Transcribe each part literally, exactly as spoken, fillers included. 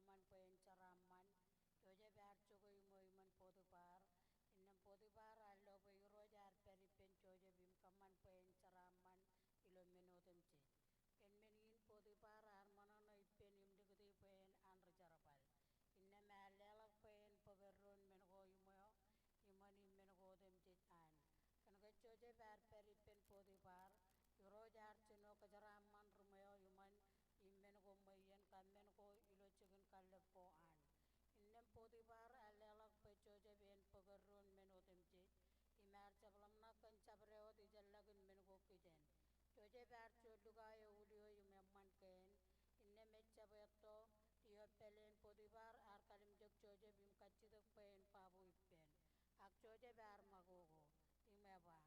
kōṃṃan bwe en jeraaṃṃan. Josep ear jokwe iṃweo iṃōn Potiphar. Innām Potiphar ear lo bwe Irooj ear pād ippān Josep im kōṃṃan bwe en jeraaṃṃan ilo men otemjej. Kōn men in Potiphar ear ṃōṇōṇō ippān im likūti bwe en an ri jerbal. Innām ear leḷọk bwe en bōk eddoin men ko iṃweo iṃōn im men ko otemjej an. Kōnke Josep ear pād ippān Potiphar, Irooj ear jino kōjeraaṃṃan ri ṃweo iṃōn im men ko ṃweien, kab men ko ilo jikin kallib ko an. Innām Potiphar ear leḷọk bwe Josep en bōk eddoin men otemjej, im ear jab ḷōmṇak kōn jabdewōt ijellọkin men ko kijen. Josep ear juon lukao eo wūlio im eṃṃan kein. Innām ejjab etto, lio pāleen Potiphar ear kalimjek Josep im kajjitōk bwe en babu ippān. Ak Josep ear ṃakoko im eba,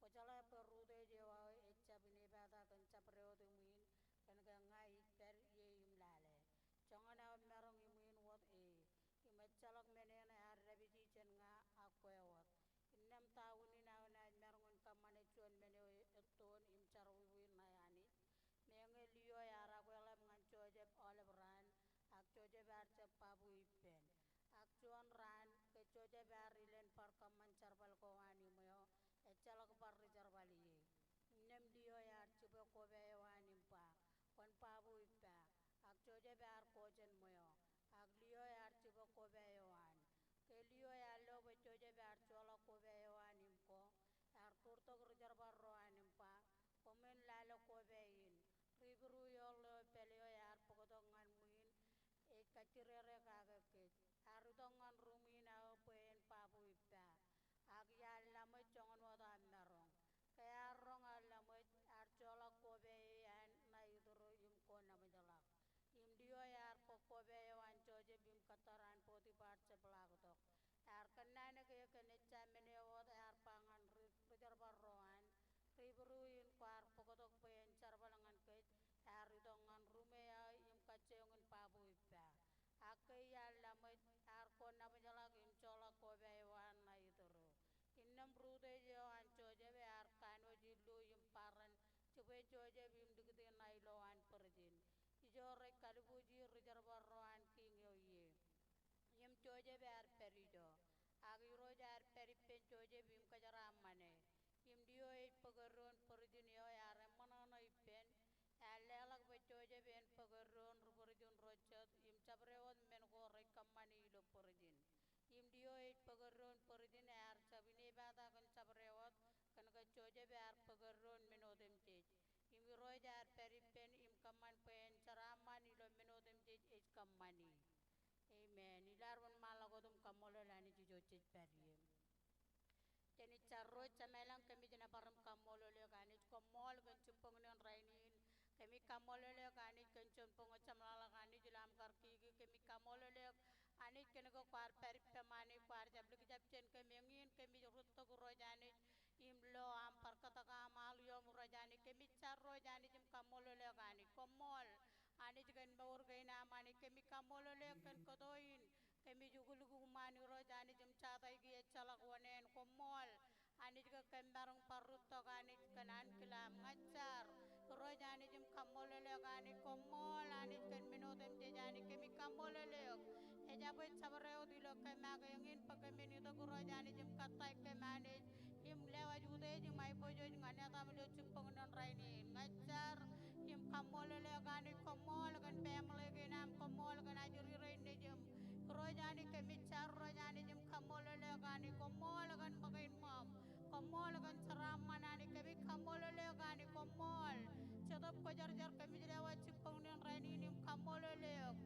Kwōjeḷā bwe rūtōj eo aō ejjab inepata kōn jabdewōt iṃwiin, kōnke ña ij pād ie im lale. Joñan aō maroñ iṃwiin wōt e, im ejjeḷọk men eṇ ear dāpiji jān ña ak kwe wōt. Innām ta unin aō naaj maroñ in kōṃṃane juon men eo ettoon im jerọwiwi ṇae Anij? Meñe lio ear akweḷap ñan Josep aolep raan, ak Josep ear jab babu ippān. Ak juon raan, ke Josep ear ilen bar kōṃṃan jerbal ko an iṃweo, ejjeḷọk bar ri jerbal ie. Innām lio ear jibwe koba eo an im ba, Kwōn babu ippa. Ak Josep ear ko jān ṃweo, ak lio ear jibwe koba eo an. Ke lio ear lo bwe Josep ear joḷọk koba eo an im ko, ear tūrtok ri jerbal ro an im ba, Koṃwin lale koba in. Ri Hibru eo ḷeo pāl eo ear bōktok ñan ṃwiin ej kajjirere kake kōj. Ear itok ñan ruṃwiin aō bwe en babu ippa. Ak iar laṃōj joñan wōt aṃ maroñ. Ke ear roñ aō laṃōj, ear joḷọk koba eo an ṇa Hibru im ko naṃōjḷọk. Im lio ear bōk koba eo an Josep im kōttar an Potiphar jepḷaaktok. Ear kōnnaan ke kōn ejja men eo wōt ear ba ñan ri, ri jerbal ro an, Ri Hibru in kwaar bōktok bwe en jerbal ñan kōj, ear itok ñan ruṃwij aō im kajjioñ in babu ippa. Ak ke iar laṃōj, ear ko naṃōjḷọk im joḷọk koba eo an ṇa Hibru. Innām rūtōj eo an Josep ear kanooj illu im bar ren jibwe Josep im likūti ṇa ilo an būrijin. Ijo rej kalbuuji ri jerbal ro an kiiñ eo ie. Im Josep ear pād ijo. Ak Irooj ear pād ippān Josep im kōjeraaṃṃane. Im lio ej bōk eddoin būrijin eo ear eṃṃanḷọk ippān. Ear leḷọk bwe Josep en bōk eddoin ri būrijin ro jet im jabdewōt men ko rej kōṃṃani ilo būrijin. Im lio ej bōk eddoin būrijin ear jab inepata kōn jabdewōt, kōnke Josep ear bōk eddoin men otemjej. Im Irooj ear pād ippān im kōṃṃan bwe en jeraaṃṃan ilo men otemjej ej kōṃṃani. Amen. Ilo ad wōnṃaanḷọk wōt im kaṃṃoolol Anij ijo jej pād ie. Jen jar ro. Jemem ilañ, kōmij nōbar im kaṃṃoolol eok Anij, koṃṃool kōn jibboñin rainin. Kōmij kaṃṃoolol eok Anij kōn juon boñō jeṃḷọkḷọk Anij ilo aṃ kar kiki. Kōmij kaṃṃoolol eok Anij kōn ke kwaar pād ippām Anij, kwaar jab likjab jān kōm eñin, kōmij rūttok Irooj Anij im lo aṃ bar kōttok aṃ aḷ iom Irooj Anij. Kōmij jar Irooj Anij im kaṃṃoolol eok Anij, koṃṃool Anij kōn mour kein am Anij. Kōmij kaṃṃoolol eok kōn kōto in kōmij ukuluk iṃaan Irooj Anij im jataiki ejjeḷọk wōṇāān. Koṃṃool Anij ke kōm maroñ bar rūttok Anij kōn ankilaam. Ña ij jar Irooj Anij im kaṃṃoolol eok Anij, koṃṃool Anij kōn men otemjej Anij. Kōmij kaṃṃoolol eok ejabwe jabdewōt ilo kōm ak eñin bwe kōmin itok Irooj Anij im kōttāik kōm Anij im lewōj utiej im aiboojoj ñan etaṃ ilo jibboñin rainin. Ña ij jar im kaṃṃoolol eok Anij, koṃṃool kōn pāmle kein am, koṃṃool kōn ajri rein nejūṃ. Irooj Anij, kōmij jar Irooj Anij im kaṃṃoolol eok Anij, koṃṃool kōn ṃōkein ṃōṃ. Koṃṃool kōn jeraaṃṃan Anij, kōmij kaṃṃoolol eok Anij, koṃṃool. Jetōb Kwōjarjar, kōmij lewōj jibboñin rainin im kaṃṃoolol eok.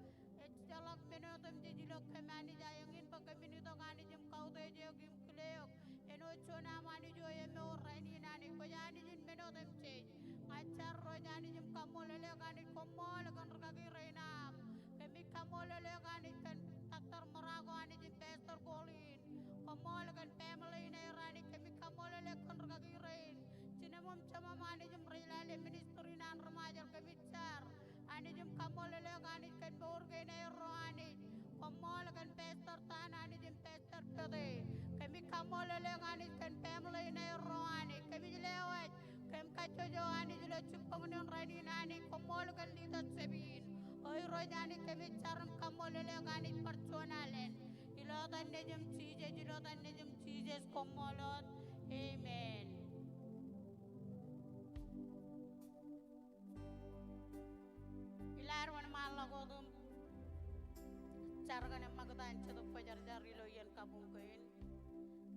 Ejjeḷọk men otemjej ilo kōm Anij, a eñin bwe kōmin itok Anij im kautiej eok im kile eok. Āinwōt juon am Anij eo emour rainin Anij, kwōj Anij in men otemjej. Ña ij jar Irooj Anij im kaṃṃoolol eok Anij, koṃṃool kōn rikaki rein am. Kōmij kaṃṃoolol eok Anij kōn Doctor Morocco Anij im Pastor Colleen. Koṃṃool kōn pāmle in aer Anij, kōmij kaṃṃoolol eok kōn rikaki rein. Jinem im jemem Anij im rej lale ministry in an ri Ṃajeḷ, kōmij jar Anij im kaṃṃoolol eok Anij kōn mour kein aer ro Anij. Koṃṃool kōn Pastor Tan Anij im Pastor Pete. Kōmij kaṃṃoolol eok Anij kōn pāmle in aer ro Anij. Kōmij lewōj kōm kajjojo Anij ilo jibboñin rainin Anij. Koṃṃool kōn leadership in. O Irooj Anij, kōmij jar im kaṃṃoolol Koṃṃool eok Anij bar juon alen. Ilo etan Nejiṃ Jisōs, ilo etan Nejiṃ Jisōs koṃṃool wōt. Amen. Ilo ad wōnṃaanḷọk wōt im jar kōn eṃṃakūt an Jetōb Kwōjarjar ilo iien kabuñ kein.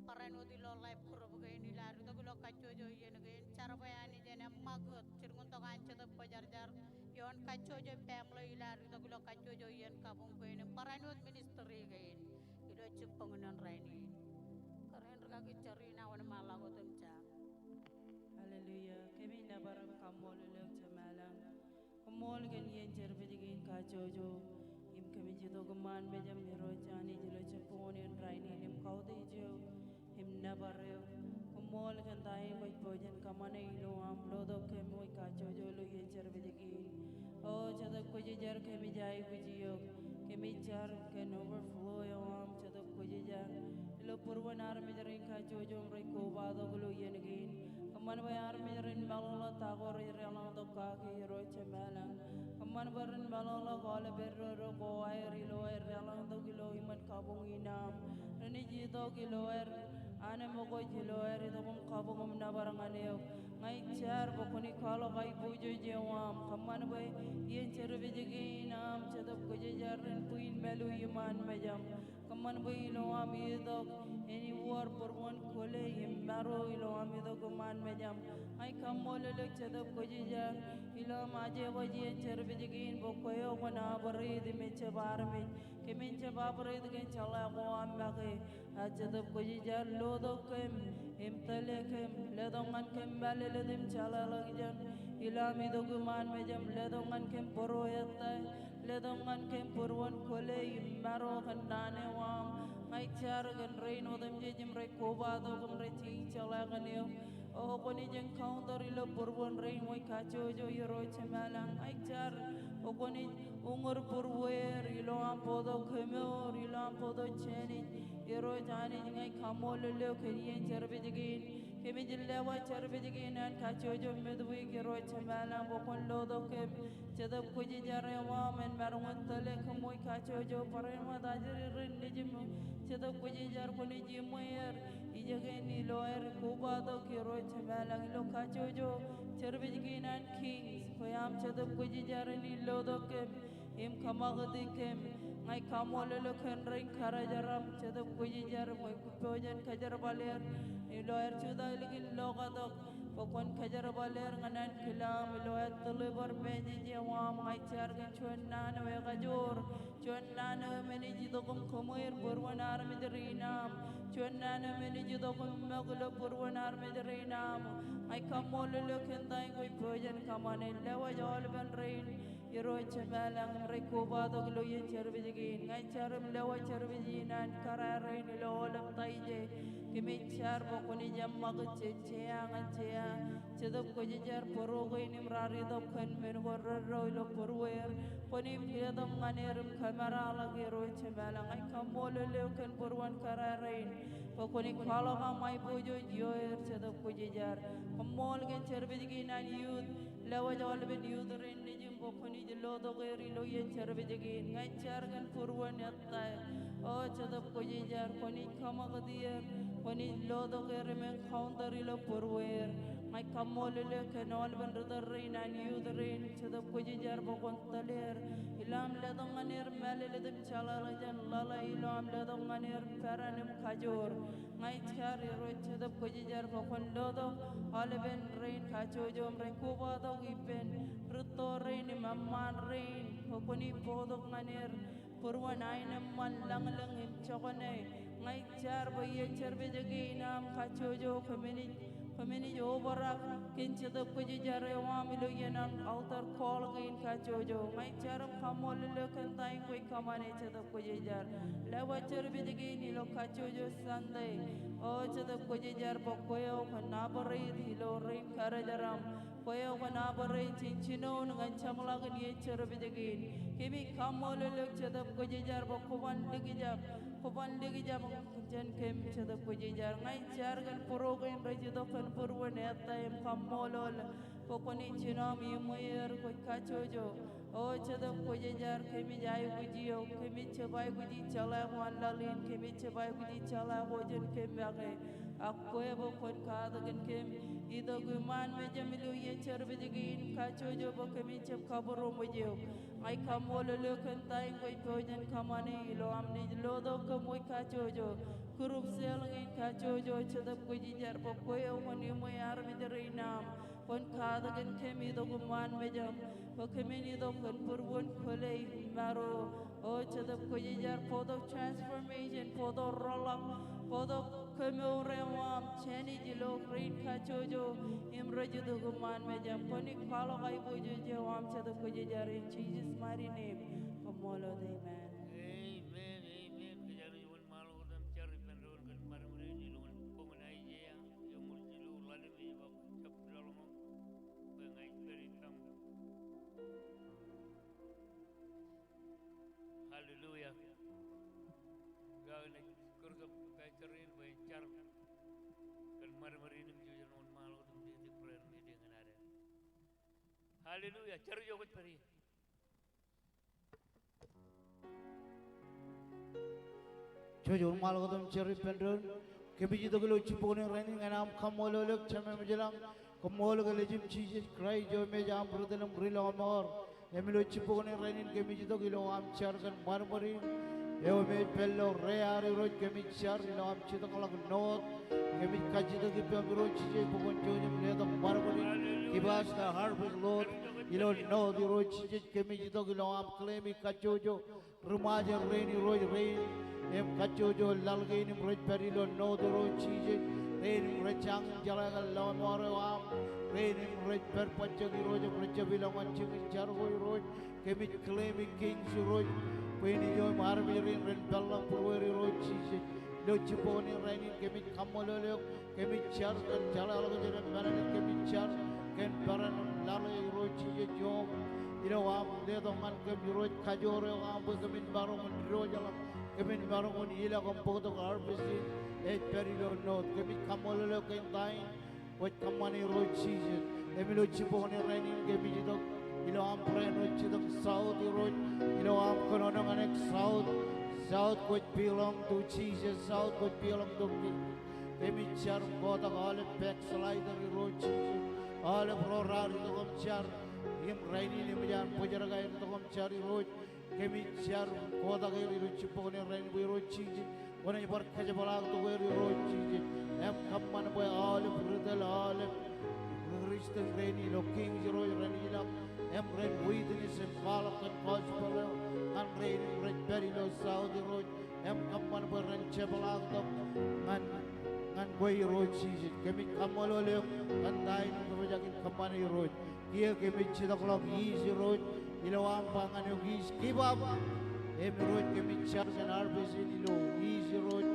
Barāinwōt ilo life group kein, ilo ad itok ilo kajjojo iien kein, jar bwe Anij en eṃṃakūt jilkintok an Jetōb Kwōjarjar ioon kajjojo family ilo ad itok ilo kajjojo iien kabuñ kein im barāinwōt ministry kein ilo jibboñ in rainin. Kōrā in rikaki jar in, wōnṃaanḷọk wōt im jar. Hallelujah. Kōmij nōbar im kaṃṃoolol eok Jemalañ. Koṃṃool kōn iien service kein kajjojo. Im kōmij itok iṃaan mejaṃ Irooj Anij ilo jibboñ in rainin im kautiej eok im nōbar eok. Koṃṃool kōn ta in kwōj pojak in kōṃṃane ilo aṃ lotok kōm kajjojo ilo iien service kein. O Jetōb Kwōjarjar, kōmij aikuj eok. Kōmij jar kōn overflow eo aṃ Jetōb Kwōjarjar ilo būruon armej rein kajjojo im rej kobatok ilo iien kein. Kōṃṃan bwe armej ren meḷọkḷọk ta ko rej deḷọñtok kaki Irooj Jemalañ. Kōṃṃan bwe ren meḷọkḷọk aolepān ro rej ko aer ilo aer deḷọñtok ilo iṃōn kabuñ in aṃ. Renaaj itok ilo aer anemkwōj ilo aer itok im kabuñ im nōbar ñan eok. Ña ij jar bwe kwōnaaj kwaḷọk aiboojoj eo aṃ. Kōṃṃan bwe iien service kein aṃ Jetōb Kwōjarjar ren bwin mālu iṃaan mejaṃ. Kōṃṃan bwe ilo aṃ itok en iwōr būruon kwōle im maro ilo aṃ itok iṃaan mejaṃ. Ña ij kaṃṃoolol eok Jetōb Kwōjarjar ilo aṃ aje baj iien service kein bwe kwe eo kwōn operate im ejjab armej. Kōmin jab operate kōn jeḷā ko aṃ make. A Jetōb Kwōjarjar, lotok kōm im tōle kōm, letok ñan kōm mālōtlōt im jeḷāḷọkjeṇ ilo aṃ itok iṃaan mejaṃ. Letok ñan kōm bōro ettā, letok ñan kōm būruon kwōle im maro kōn naan eo aṃ. Ña ij jar kōn rein otemjej im rej kobatok im rej jeḷā kōn eok. O kwōnaaj encounter ilo būruon rein kwōj kajjojo Irooj Jemalañ. Ña ij jar bwe kwōnaaj uñūr būrueer ilo aṃ bōktok kemour, ilo aṃ bōktok jānij. Irooj Anij, ña ij kaṃṃoolol eok kōn iien service kein. Kōmij lewōj service kein an kajjojo midweek Irooj Jemalañ bwe kwōn lotok kōm. Jetōb Kwōjarjar eo aṃ en maroñ in tōle kōm kajjojo barāinwōt ajri ren nejiṃ. Jetōb Kwōjarjar kwōnaaj iṃweer ijekein ilo aer kobatok Irooj Jemalañ ilo kajjojo service kein an Kings. Bwe aṃ Jetōb Kwōjarjar en lotok kōm im kōṃakūt kōm. Ña ij kaṃṃoolol eok kōn rein kōrā jeraṃ Jetōb Kwōjarjar bwe kwōj pojak in kōjerbal er ilo aer jutak ilikin lokatok. Bwe kwōn kōjerbal er ñan ankilaṃ ilo aer deliver message eo aṃ. Ña ij jar kōn juon naan eo ekajoor, juon naan eo enaaj itok im kōṃweier būruon armej rein aṃ, juon naan eo enaaj itok im ṃōk ilo būruon armej rein aṃ. Ña ij kaṃṃoolol eok kōn ta in kwōj pojak in kōṃṃane. Lewōj aolepān rein Irooj Jemalañ im rej kobatok ilo iien service kein. Ña ij jar im lewōj service in an kōrā rein ilo aolep Taije. Kōmij jar bwe kwōnaaj eṃṃakūt jejea ñan jea. Jetōb Kwōjarjar, bōro kein im raar itok kōn men ko reddo ilo būrueer. Kwōnaaj letok ñan er im kōmeḷeḷeik Irooj Jemalañ. Ña ij kaṃṃoolol eok kōn būruon kōrā rein bwe kwōnaaj kwaḷọk aṃ aiboojoj ioer Jetōb Kwōjarjar. Koṃṃool kōn service kein an youth. Lewōj aolepān youth rein nejiṃ bwe kwōnaaj lotok er ilo iien service kein. Ña ij jar kōn būruon ettā. O Jetōb Kwōjarjar, kwōnaaj kōṃakūt er, kwōnaaj lotok er im encounter ilo būrueer. Ña ij kaṃṃoolol eok kōn aolepān ritōl rein an youth rein Jetōb Kwōjarjar bwe kwōn tōl er ilo aṃ letok ñan er mālōtlōt im jeḷāḷọkjeṇ ḷaḷā ilo aṃ letok ñan er peran im kajoor. Ña ij jar Irooj Jetōb Kwōjarjar bwe kwōn lotok aolepān rein kajjojo im rej kobatok ippān rūtto rein im eṃṃaan rein bwe kwōnaaj bōktok ñan er būruon aenōṃṃan, lañlōñ im jokane. Ña ij jar bwe iien service kein aṃ kajjojo kōmij, kōmij obrak kōn Jetōb Kwōjarjar eo aṃ ilo iien an altar call kein kajjojo. Ña ij jar im kaṃṃoolol eok kōn ta in kwōj kōṃṃane Jetōb Kwōjarjar. Lewōj service kein ilo kajjojo Sunday. O Jetōb Kwōjarjar bwe kwe eo kwōn operate ilo rein kōrā jeraṃ. Kwe eo kwōn operate jān jinoin ñan jeṃḷọkin iien service kein. Kōmij kaṃṃoolol eok Jetōb Kwōjarjar bwe kwōban likjab, kwōban likjab jān kōm Jetōb Kwōjarjar. Ña ij jar kōn bōro kein rej itok kōn būruon ettā im kaṃṃoolol bwe kwōnaaj jino im iṃweer kwōj kajjojo. O Jetōb Kwōjarjar, kōmij aikuj eok, kōmij jab aikuj jeḷā ṃōk laḷ in, kōmij jab aikuj jeḷā ṃōk jān kōm make. Ak kwe bwe kwōn katakin kōm itok iṃaan mejaṃ ilo iien service kein, kajjojo bwe kōmij jab kabūroṃōj eok. Ña ij kaṃṃoolol eok kōn ta in kwōj pojak in kōṃṃane ilo am naaj lotok kōm wōj kajjojo. Group cell in kajjojo, Jetōb Kwōjarjar, bwe kwe eo kwōn iṃwe armej rein aṃ. Kwōn katakin kōm itok iṃaan mejaṃ, bwe kōmin itok kōn būruon kwōle im maro. O Jetōb Kwōjarjar, bōktok transformation, bōktok rōḷọk, bōktok kemour eo aṃ, jān ilo rein kajjojo im rej itok iṃaan mejaṃ. Kwōnaaj kwaḷọk aiboojoj eo aṃ, Jetōb Kwōjarjar, in Jesus' mighty name. Koṃṃool wōt, amen. Amen, amen. Kōjatdikdik wōnṃaanḷọk wōt im jar ippān doon kōn ṃadṃōd in ilowaan bok in Aiseia, eoon jilu, ḷalem ej ba, jab laḷ ṃōk bwe ña ij pād ippaṃ. Hallelujah. Ij kar kōjatdikdik pastor in bwe en jar kōn ṃadṃōd in im jouj im wōnṃaanḷọk wōt im lead prayer meeting in ad. Hallelujah. Jar ijo kwōj pād ie. Jouj, wōnṃaanḷọk wōt im jar ippān doon. Kōmij itok ilo jibboñōn in rainin ñan am kaṃṃoolol eok Jemem ilañ. Koṃṃool ke Lijim Jisōs Kraist eo im ej aṃ ri tōl im ri lọmọọr. Im ilo jibboñōn in rainin kōmij itok ilo am jar kōn ṃadṃōd in eo im ej pād ilo rear Irooj, kōmij jar ilo am jitōñḷọk north. Kōmij kajjitōk ippaṃ Irooj Jisōs bwe kwōn jouj im letok ṃadṃōd in. Give us the harvest, Lord. Ilo north Irooj Jisōs kōmij itok ilo am claim i kajjojo ri Ṃajeḷ rein Irooj rein im kajjojo laḷ kein im rej pād ilo north Irooj Jisōs. Rein im rej jañin jeḷā kōn lọmọọr eo aṃ. Rein im rej pād bajjek Irooj im rej jab ilọk ñan jikin jar ko Irooj. Kōmij claim i kings Irooj. Bwe in ijo im armej rein ren peḷḷọk būruod Irooj Jisōs. Ilo jibboñōn in rainin kōmij kaṃṃoolol eok. Kōmij jar kōn jeḷāḷọkjeṇ im mālōtlōt, kōmij jar kōn peran im laḷ eo Irooj Jisōs ijo aṃ. Ilo am letok ñan kōm Irooj kajoor eo aṃ bwe kōmin maroñ in diwōjḷọk, kōmin maroñ in ilọk im bōktok harvest in ej pād ilo north. Kōmij kaṃṃoolol eok kōn ta in kwōj kōṃṃane Irooj Jisōs. Im ilo jibboñōn in rainin kōmij itok ilo am būruon eo jitōñ south Irooj. Ilo am kōnono ñan eok south. South kwōj belong to Jesus. South kwōj belong to King. Kōmij jar im kotak aolep backslider Irooj Jisōs. Aolep ro raar itok im jar im rainin eṃōj an bōjrak aer itok im jar Irooj. Kōmij jar im kotak er ilo jibboñōn in rainin bwe Irooj Jisōs kwōnaaj bar kōjepḷaaktok er Irooj Jisōs. Im kōṃṃan bwe aolep ri tōl, aolep Christian rein ilo Kings Irooj ren ilọk im ren witness im kwaḷọk kōn gospel eo ñan rein im rej pād ilo south Irooj. Im kōṃṃan bwe ren jepḷaaktok ñan, ñan kwe Irooj Jisōs. Kōmij kaṃṃoolol eok kōn ta in kwōpojak in kōṃṃane Irooj. Kiiō kōmij jitōñḷọk east Irooj. Ilo am ba ñan eok east give up. Im Irooj kōmij jar kōn harvest in ilo east Irooj.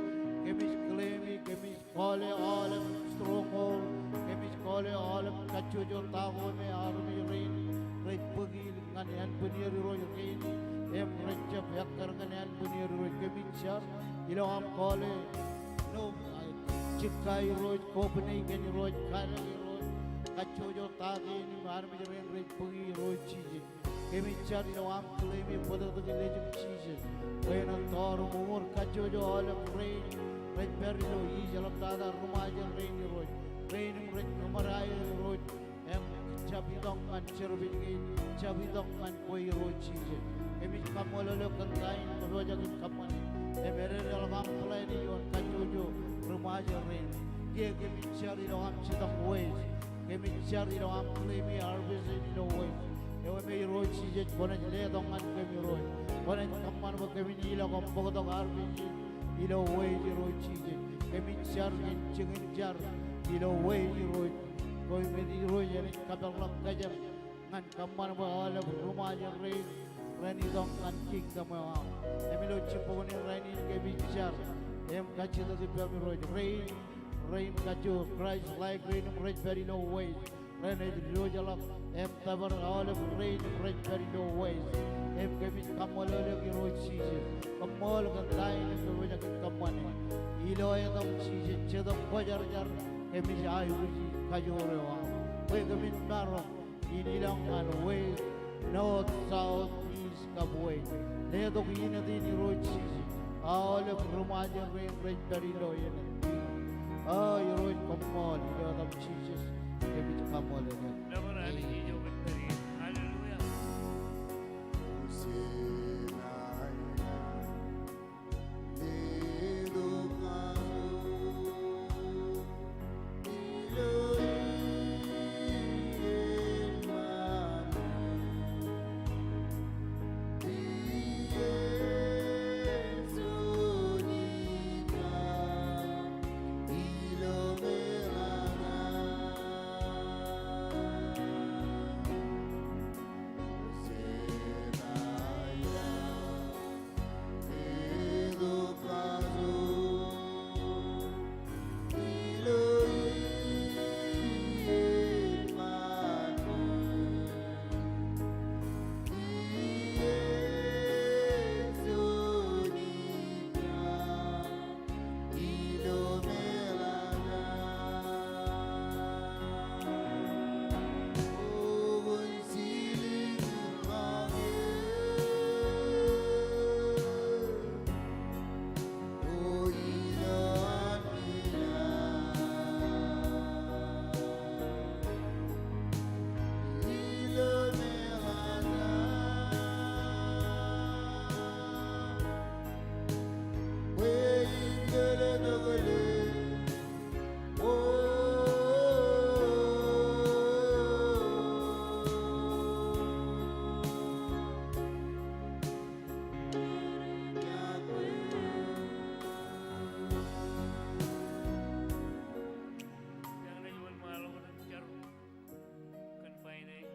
Kōmij claim i, kōmij kole aolep stronghold. Kōmij kole aolep kajjojo ta ko me armej rein rej bōki ñan ānbwin er Irooj rein im rej jab ekkar ñan ānbwin er Irooj. Kōmij jar ilo am kole ṇo, jikka Irooj, kobne kein Irooj, kadek Irooj, kajjojo ta kein im armej rein rej bōki Irooj Jisōs. Kōmij jar ilo am claim i bōtōktōkin Lijim Jisōs bwe en tọọr im uñūr kajjojo aolep rein rej pād ilo east eḷaptata ri Ṃajeḷ rein Irooj. Rein im rej kōṃṃan aer Irooj. Im jab itok ñan service kein, jab itok ñan kwe Irooj Jisōs. Kōmij kaṃṃoolol eok kōn ta in kwōpojak in kōṃṃane. Im ededeḷọk am plan ioon kajjojo ri Ṃajeḷ rein. Kiiō kōmij jar ilo am jitōñ west. Kōmij jar ilo am claim i harvest in ilo west. Eo me Irooj Jisōs kwōnaaj letok ñan kōm Irooj. Kwōnaaj kōṃṃan bwe kōmin ilọk im bōktok harvest in ilo west Irooj Jisōs. Kōmij jar kōn jikin jar ilo west Irooj. Kwe me Irooj enaaj kapeḷḷọk kōjām ñan kōṃṃan bwe aolep ri Ṃajeḷ rein ren itok ñan kingdom eo aṃ. Im ilo jibboñōn in rainin kōmij jar im kajjitōk ippaṃ Irooj rein, rein kajjojo Christ-like rein im rej pād ilo west. Renaaj diwōjḷọk im tōpar aolep rein im rej pād ilo west. Im kōmij kaṃṃoolol eok Irooj Jisōs. Koṃṃool kōn ta in kwōpojak in kōṃṃane. Ilo etaṃ Jisōs Jetōb Kwōjarjar kōmij aikuji kajoor eo aṃ bwe kōmin maroñ in ilọk ñan west North, south, east, kab west. Letok inōt in Irooj Jisōs. Aolep ri-Ṃajeḷ rein rej pād ilo inōt. O Irooj koṃṃool ilo etaṃ Jisōs. Kōmij kaṃṃoolol eok. Hallelujah. Kōn finance.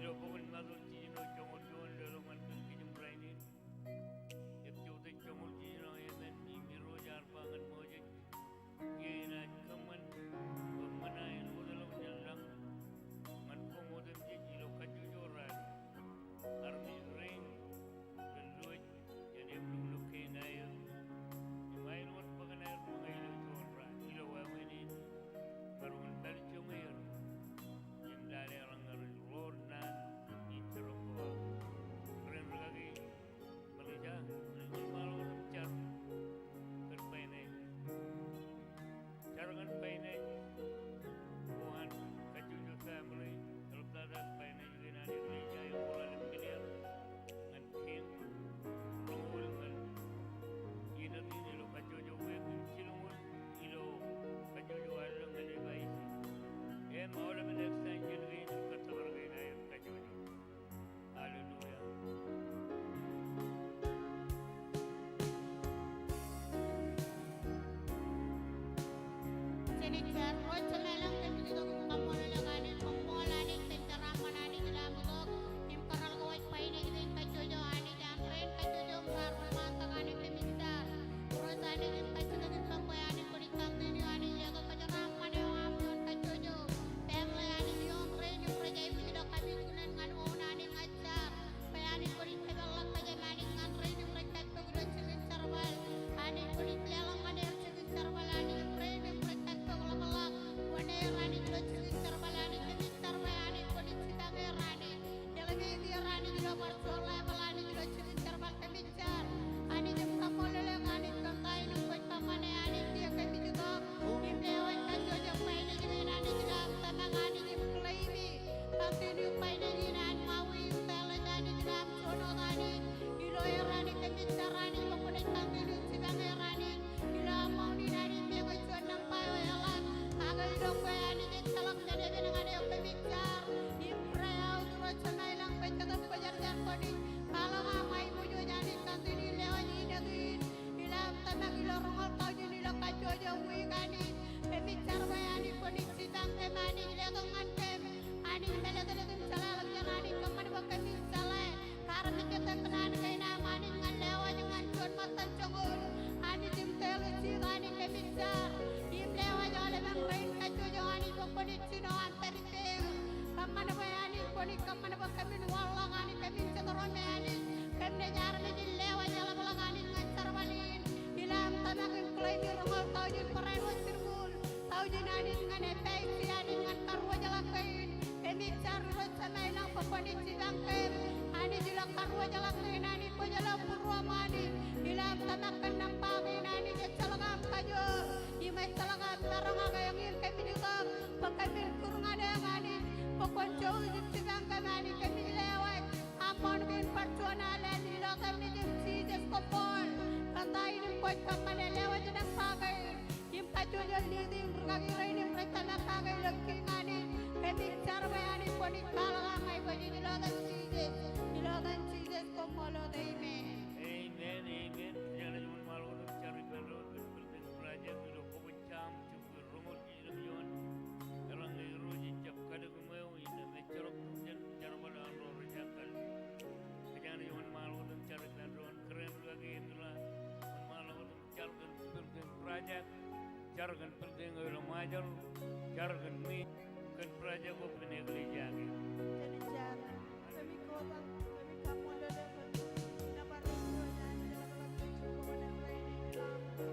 Ilo bok in Matu jiljino joñoul juon, lelōñ ñan kōn kijem rainin. Ej jota joñoul jiljino emān im Irooj ear ba ñan Moses, Iien inaaj kōṃṃan bwe ṃōṇa en wōtlọk jān lañ ñan koṃ otemjej ilo kajjojo raan. Armej rein ren diwōj jān epluknuk kein aer im aer wōt bōk kōn aer ṃōñā ilo juon raan. Ilo wāween in maroñ in pād joñan er im lale raṇe ro naan in jerbal. Ren rikaki Melissa, ren ṃaḷotan jar kōn finance. Jar kōn finance ko an kajjojo family, eḷaptata finance kein an Irooj ej aikuj ḷalem clear ñan kein, roñoul ñan inōt in ilo kajjojo week, im jilñuul ilo kajjojo allōñ ñan advice. Im aolepen extension kein im kōttōpar kein aer kajjojo. Hallelujah. Jen jar. Irooj Jemem ilañ, kōmij itok im kaṃṃoolol eok Anij, koṃṃool Anij kōn jeraaṃṃan Anij ilo am itok im kōrọọl kōj finance kein kajjojo Anij, an rein kajjojo im raar ṃōṇōṇō tok Anij, kōmij jar. Irooj Anij im kajjitōk ippaṃ bwe Anij kwōnaaj continue Anij letok kōjeraaṃṃan eo aṃ ioon kajjojo family Anij ioon rein im rej aikuj ilo kapijuknen ñan own Anij ña ij jar bwe Anij kwōnaaj peḷḷọk kōjām Anij ñan rein im rej kajjitōk ilo jikin jerbal. Anij kwōnaaj leḷọk ñan er jikin jerbal Anij im rein im rej kajjitōk ḷapḷọk wōṇāer Anij ilo jikin jerbal Anij. Kōmij jar bwe Anij kwōnaaj jipañ er Anij. Elevate er Anij ilo bar juon level Anij ilo jikin jerbal. Kōmij jar Anij im kaṃṃoolol eok Anij kōn ta in kwōj kōṃṃane Anij kiiō kōmij itok im lewōj kajjojo finance kein Anij ilo am tōmak Anij im claim e. Continue finance in an Maui im Dallas Anij ilo am juon wōt Anij. Ilo er Anij kōmij jar Anij bwe kwōnaaj continue jipañ er Anij ilo amount in Anij meñe juon nōṃba eo eḷap. Ak ilo kwe Anij ejjeḷọk jān heaven ñan eok kōmij jar im pray out Irooj Jemem ilañ bwe Jetōb Kwōjarjar kwōnaaj kwaḷọk aṃ aiboojoj Anij continue lewōj inōt in ilo am tōmak ilo roñoul taujin ilo kajjojo week Anij. Kōmij jar bwe Anij kwōnaaj jipañ kōm Anij letok ñan kōm Anij meḷeḷe im jeḷāḷọkjeṇ Anij kōṃṃan bwe kōmij jeḷā armej jet kōṇaan kein aṃ Anij ñan lewōj ñan juon ṃōttan joñoul Anij im tōl ijin Anij kōmij jar im lewōj aolepen rein kajjojo Anij bwe kwōnaaj jino an pād ippāer. Kōṃṃan bwe Anij kwōnaaj kōṃṃan bwe kōmin waḷọk Anij kōmin jet ro me Anij kōm naaj armej in lewōj eḷapḷọk Anij ñan jerbal in ilo am tōmak im claim e roñoul taujin barāinwōt jilñuul taujin Anij ñan advice Anij ñan karuōjḷọk kein. Kōm Ij jar Irooj Jemem ilañ bwe kwōnaaj jipañ kōm Anij ilo karuwajeḷọk kein Anij, kwōjeḷā būruōṃ Anij ilo aṃ tōmak kōn nōṃba kein Anij. Ejjeḷọk aṃ kajoor im ejjeḷọk aṃ maroñ ak eñin. Kōmij itok bwe kōmij kūr ñan eok Anij bwe kwōn jouj im jipañ kōm Anij. Kōmij lewōj aṃ ṃoṇ kein bar juon alen ilo etan Nejūṃ Jisōs. Koṃṃool kōn ta in im kwōj kōṃṃane. Lewōj nōṃba kein im kajjojo leading rūkaki rein im rej tōmak kake ilo kiiñ Anij. Kōmij jar bwe Anij kwōnaaj kwaḷọk aṃ aiboojoj ilo etan Jisōs. Ilo etan Jisōs koṃṃool wōt. Amen. Amen, amen. Kōjeañ naaj wōnṃaanḷọk wōt im jar ippān doon kōn building project ilo Bok in Sam jibukwi roñoul jiljino juon. Eḷaññe Irooj ejjab kalōk im eo, innām ejjeḷọk jen jerbal aō ro rejakkar. Kōjeañ naaj wōnṃaanḷọk wōt im jar ippān doon kōrā im rūkaki im ila, wōnṃaanḷọk wōt im jar kōn building project, jar kōn building eo ilo Ṃajeḷ, jar kōn ṃwiin, kōn project ko kōn eklejia kein. Kōmij jar, kōmij kobañ, kōmij kaṃṃoolol eok kōn nōbar eo Irooj Anij, ḷapḷap kōn jibboñ in rainin ilo aṃ koṃ.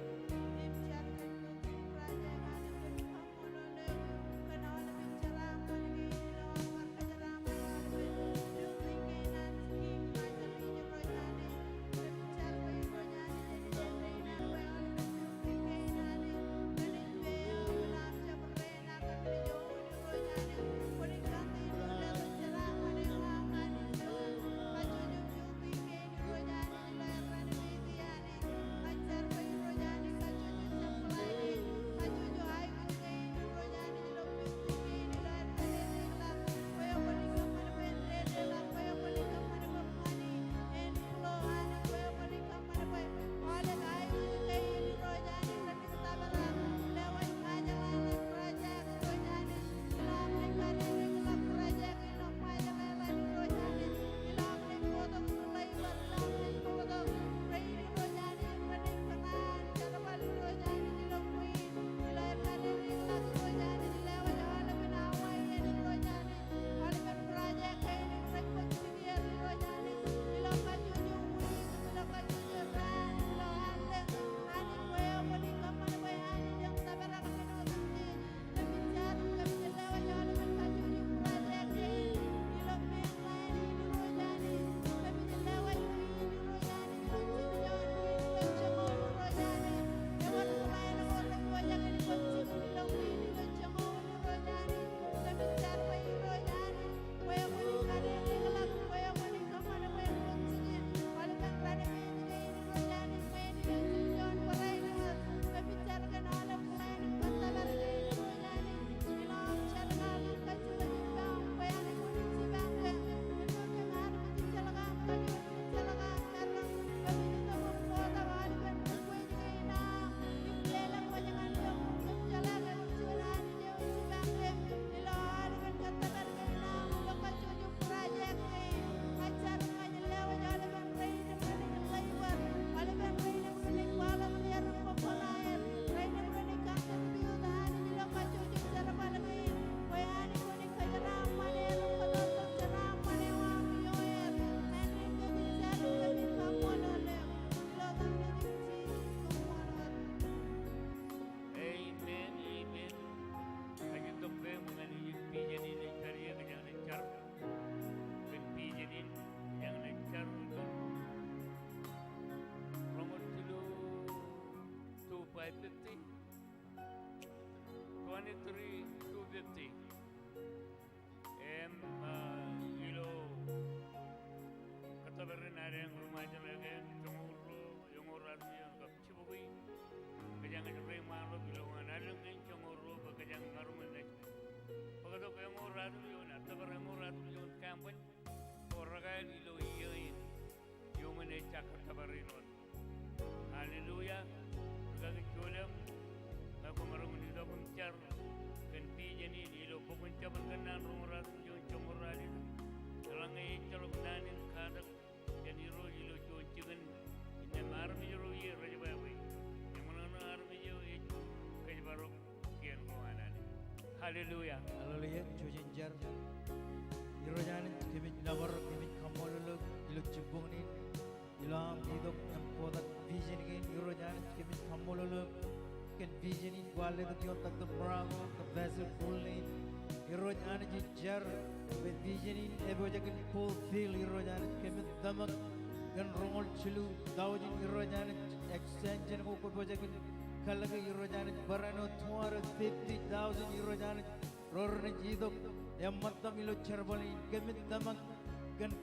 Im jar kōn building project Anij, kōmij kaṃ Amen, amen. Ij itok bwe ñan ijin vision in ej pād ie, kōjeañ naaj jar kōn vision in, kōjeañ naaj jar kōn roñoul jilu two five fifty, twenty-three two fifty. Im, ah, ilo kōttōpar in ad eo ri Ṃajeḷ eo, joñoul ruo eñoul ratimjuon kab jibukwi, kōjeañ ej reiṃaanḷọk ilo ñan allōñ kein joñoul ruo bwe kōjeañ maroñ in naaj bōktok eñoul ratimjuon, kōttōpar eñoul ratimjuon campus ko rekāāl ilo iiō in. Iuṃwin ej kōttōpar in wōt. Hallelujah. Rūkaki Jolem, ñe kwōmaroñ in itok im jar kōn vision in ilo bok in Jabōn Kōnnaan roñoul ratimjuon joñoul ralitōk. Eḷaññe ejjeḷọk naan in katak jān Irooj ilo juon jikin, innām armej ro ie rej bwebwe. Eṃōṇōṇō armej eo ej kōjparok kien ko an Anij. Hallelujah. Hallelujah. Jouj im jar. Irooj Anij, kōmij nōbar, kōmij kaṃṃoolol eok ilo jibboñ in. Ilo aṃ itok im kotak vision kein, Irooj Anij, kōmij kaṃṃoolol eok kōn vision in kwaar letok ioon Doctor Morocco kab Pastor Paul in. Irooj Anij ej jar, bwe vision in epojak in fulfill Irooj Anij. Kōmij tōmak kōn roñoul jilu thousand Irooj Anij, extension ko kwōpojak in kalōke Irooj Anij. Barāinwōt two hundred fifty thousand Irooj Anij, ro renaaj itok eṃṃan ilo jerbal in. Kōmij tōmak